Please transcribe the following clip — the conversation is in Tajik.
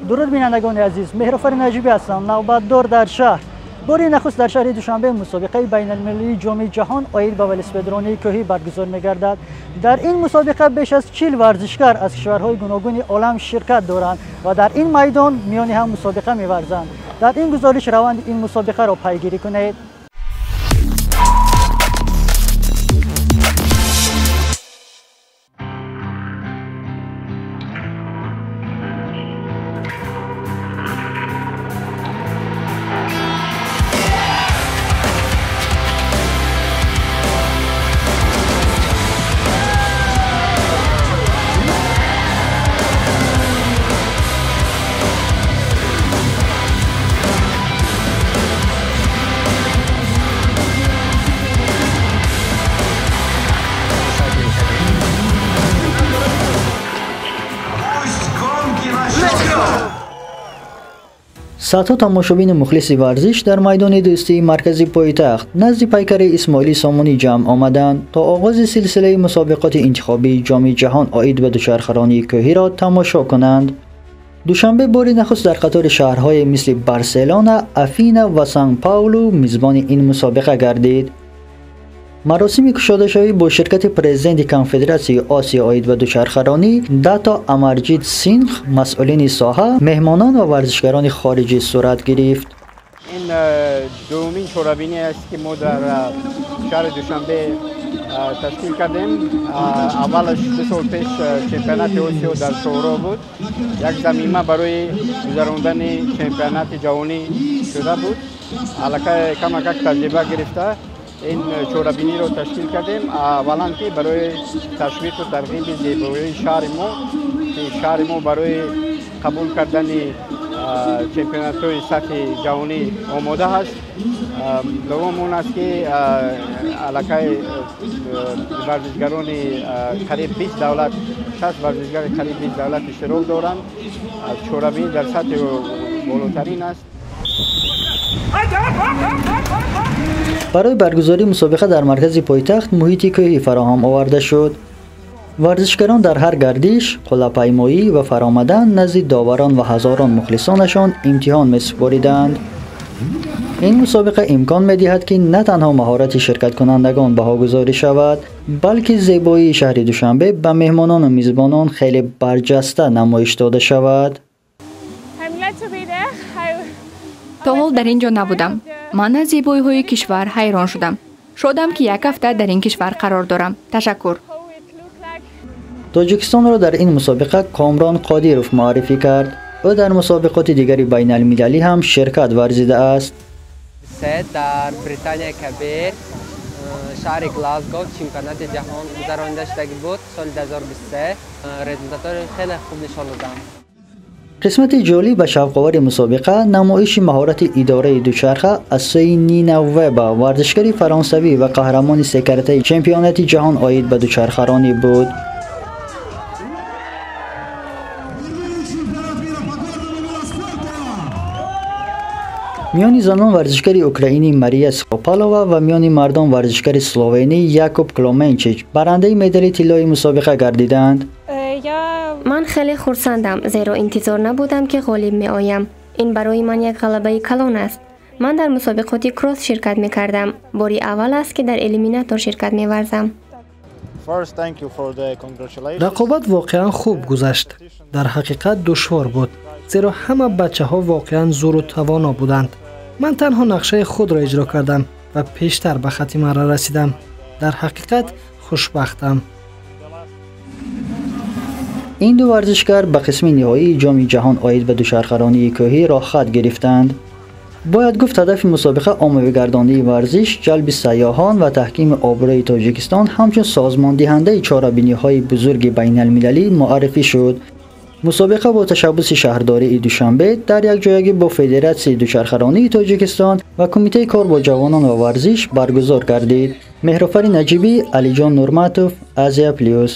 Дуруд бинандагони азиз, Меҳрофари Наҷибӣ ҳастам, навбатдор дар шаҳр. Бори нахуст дар шаҳри Душанбе мусобиқаи байналмилалии Ҷоми ҷаҳон оид ба велосипедронии кӯҳӣ баргузор мегардад. Дар ин мусобиқа беш аз 40 варзишгар аз кишварҳои гуногуни олам ширкат доранд ва дар ин майдон миёни ҳам мусобиқа меварзанд. Дар ин гузориш раванди ин мусобиқаро пайгирӣ кунед. Садҳо тамошобини мухлиси варзиш дар майдони дӯстии маркази пойтахт назди пайкари Исмоили Сомонӣ ҷамъ омаданд то оғози силсилаи мусобиқоти интихобии Ҷоми ҷаҳон оид ба дучархаронии кӯҳиро тамошо кунанд. Душанбе бори нахуст дар қатори шаҳрҳое мисли Барселона, Афина ва Сан-Паулу мизбони ин мусобиқа гардид. Маросими кушодашавӣ бо ширкати президенти Конфедератсияи Осиё оид ба дучархаронӣ Дато Амарҷит Сингх, масъулини соҳа, меҳмонон ва варзишгарони хориҷӣ сурат гирифт. Ин дуюмин чорабинӣ аст, ки мо дар шаҳри Душанбе ташкил кардем. Аввалаш 2 сол пеш чемпионати Осиё дар Шӯро буд. Як замима барои гузарондани чемпионати ҷаҳонӣ шуда буд. Аллакай камакак таҷриба гирифта ин чорабиниро ташкил кардем. Аввалан ки барои ташвиқу тарғиби зебоии шаҳри мо, ки шаҳри мо барои қабул кардани чемпионатҳои сатҳи ҷаҳонӣ омода ҳаст. Дуввум он аст, ки аллакай варзишгарони қариб 20 давлат, 60 варзишгари қариб 20 давлат иштирок доранд. Чорабинӣ дар сатҳи болотарин аст. Барои баргузории мусобиқа дар маркази пойтахт муҳити кӯҳӣ фароҳам оварда шуд. Варзишгарон дар ҳар гардиш, қуллапаймоӣ ва фаромадан назди доварон ва ҳазорон мухлисонашон имтиҳон месупориданд. Ин мусобиқа имкон медиҳад, ки на танҳо маҳорати ширкаткунандагон баҳогузорӣ шавад, балки зебоии шаҳри Душанбе ба меҳмонону мизбонон хеле барҷаста намоиш дода шавад. То ҳол дар ин ҷо набудам. Ман аз зебоиҳои кишвар ҳайрон шудам. Шодам, ки як ҳафта дар ин кишвар қарор дорам. Ташаккур. Тоҷикистонро дар ин мусобиқа Комрон Қодиров муаррифӣ кард. Ӯ дар мусобиқоти дигари байналмилалӣ ҳам ширкат варзидааст. Дар Британияи Кабир, шаҳри Глазгов чемпионати ҷаҳон гузаронида шудагӣ буд соли 2023. Результатҳои хеле хуб нишон додам. Қисмати ҷолиб ва шавқовари мусобиқа намоиши маҳорати идораи дучарха аз сӯи Нина Веба, варзишгари фаронсавӣ ва қаҳрамони секаратаи чемпионати ҷаҳон оид ба дучархаронӣ буд. Миёни занон варзишгари украинӣ Мария Скопалова ва миёни мардон варзишгари словенӣ Якуб Кломенчич барандаи медали тиллои мусобиқа гардиданд. Ман хеле хурсандам, зеро интизор набудам, ки ғолиб меоям. Ин барои ман як ғалабаи калон аст. Ман дар мусобиқоти кросс ширкат мекардам. Бори аввал аст, ки дар элиминатор ширкат меварзам. Рақобат воқеан хуб гузашт. Дар ҳақиқат душвор буд, зеро ҳама бачаҳо воқеан зӯру тавоно буданд. Ман танҳо нақшаи худро иҷро кардам ва пештар ба хати марра расидам. Дар ҳақиқат хушбахтам. Ин ду варзишгар ба қисми ниҳоии Ҷоми ҷаҳон оид ба дучархаронии кӯҳӣ роҳхат гирифтанд. Бояд гуфт, ҳадафи мусобиқа оммавигардонии варзиш, ҷалби сайёҳон ва таҳкими обрӯи Тоҷикистон ҳамчун созмондиҳандаи чорабиниҳои бузурги байналмилалӣ муаррифӣ шуд. Мусобиқа бо ташаббуси шаҳрдории Душанбе дар якҷоягӣ бо Федератсияи дучархаронии Тоҷикистон ва Кумитаи кор бо ҷавонон ва варзиш баргузор гардид. Меҳрофари Наҷибӣ, Алиҷон Нурматов, Азия Плюс.